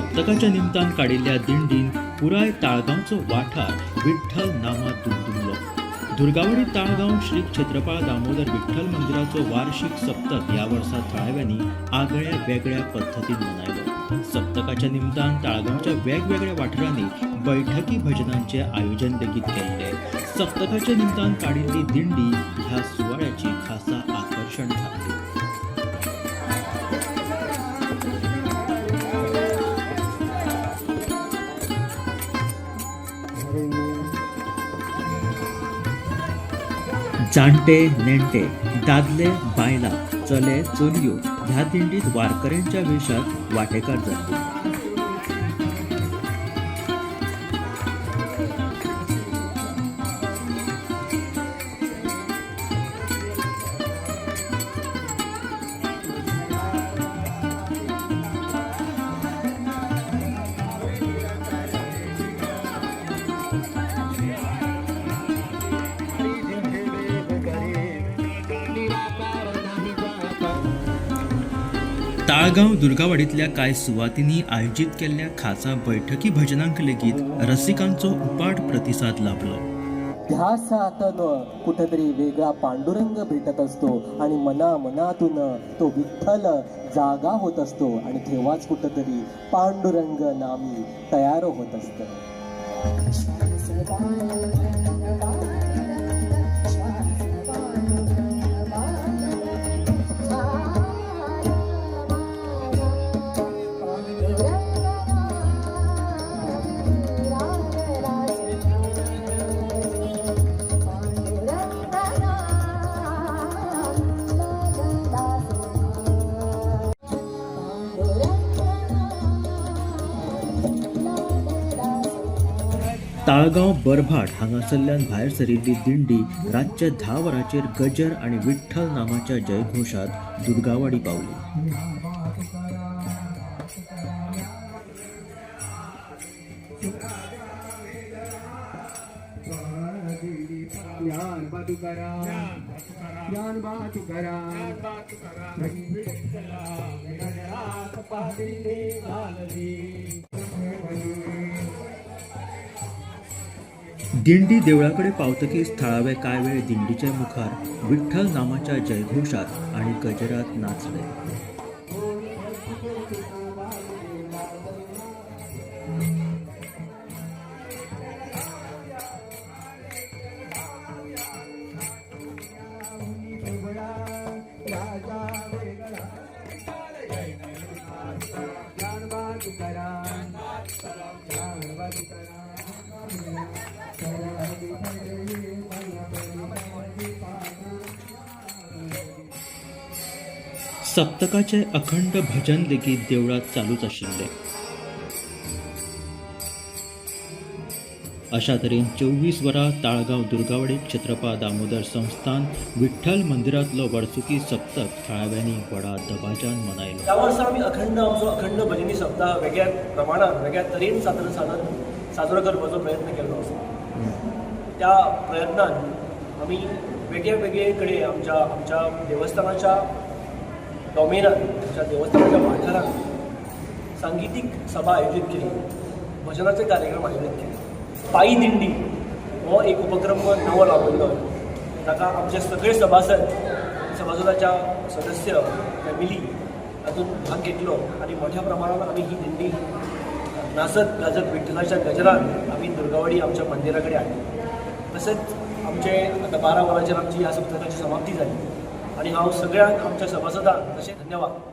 सप्तकाच्या निमतान काडिल्ल्या दिंडीन पुराय ताळगांवचो वाठार विठ्ठल नामात दुमदुमलो. दुर्गावाडी ताळगांव श्री क्षेत्रपाळ दामोदर विठ्ठल मंदिराचो वार्षिक सप्तक ह्या वर्सा थळाव्यांनी आगळ्या वेगळ्या पद्दतीन मनयलो. सप्तकाच्या निमतान ताळगांवच्या वेगवेगळ्या वाठारांनी बैठकी भजनांचे आयोजन लेगीत केल्लें. सप्तकाच्या निमतान काडिल्ली दिंडी ह्या सुवाळ्याची खासा आकर्शण थारली. जाणटे नेणटे, दादले बायलां, चले चलयो ह्या दिंडीत वारकऱ्यांच्या वेशांत वांटेकार जाल्ली. ताळगांव दुर्गावाडींतल्या कांय सुवातींनी आयोजीत केल्ल्या खासा बैठकी भजनांक लेगीत रसिकांचो उपाट प्रतिसाद लाभलो. ध्यासातन कुठेतरी वेगळा पांडुरंग भेटत असतो आणि मना मनातून तो विठ्ठल जागा होत असतो आणि तेव्हाच कुठेतरी पांडुरंग नामी तयार होत असतं. ताळगांव बरभाट हांगासरल्यान भायर सरिल्ली दिंडी रातच्या 10 वरांचेर गजर आनी विठ्ठल नामाच्या जयघोशात दुर्गावाडी पावली. दिंडी देवळाकडे पावतकीच थळावे कांय वेळ दिंडीच्या मुखार विठ्ठल नामाच्या जयघोशात आनी गजरात नाचले. सप्तकाचे अखंड भजन लेगीत देवळात चालूच आशिल्लें. अशा तरेन 24 वरां ताळगांव दुर्गावाडी क्षेत्रपाळ दामोदर संस्थान विठ्ठल मंदिरांतलो वर्सुकी सप्तक थळाव्यांनी व्हडा दबाज्यान मनयलो. त्या वर्सा आमी अखंड आमचो अखंड भजनी सप्ताह वेगळ्या प्रमाणान वेगळ्या तरेन साजरो करपाचो प्रयत्न केल्लो आसा. त्या प्रयत्नान आमी वेगळे वेगळे कडेन आमच्या आमच्या देवस्थानाच्या डॉमेनान, आमच्या देवस्थानाच्या वाठारांत सांगितीक सभा आयोजीत केली, भजनाचे कार्यक्रम आयोजीत केले. पायी दिंडी हो एक उपक्रम नवो लावयल्लो, ताका आमचे सगळे सभासद, सभासदाच्या सदस्य, फॅमिली तातूंत भाग घेतलो आनी मोठ्या प्रमाणान आमी ही दिंडी नाचत गाजत विठ्ठलाच्या गजरान आमी दुर्गावाडी आमच्या मंदिरा कडेन हाडली. तशेंच आमचे आतां 12 वरांचेर आमची ह्या सप्तकाची समाप्ती जाली आनी हांव सगळ्यांक आमच्या सभासदांक तशें धन्यवाद.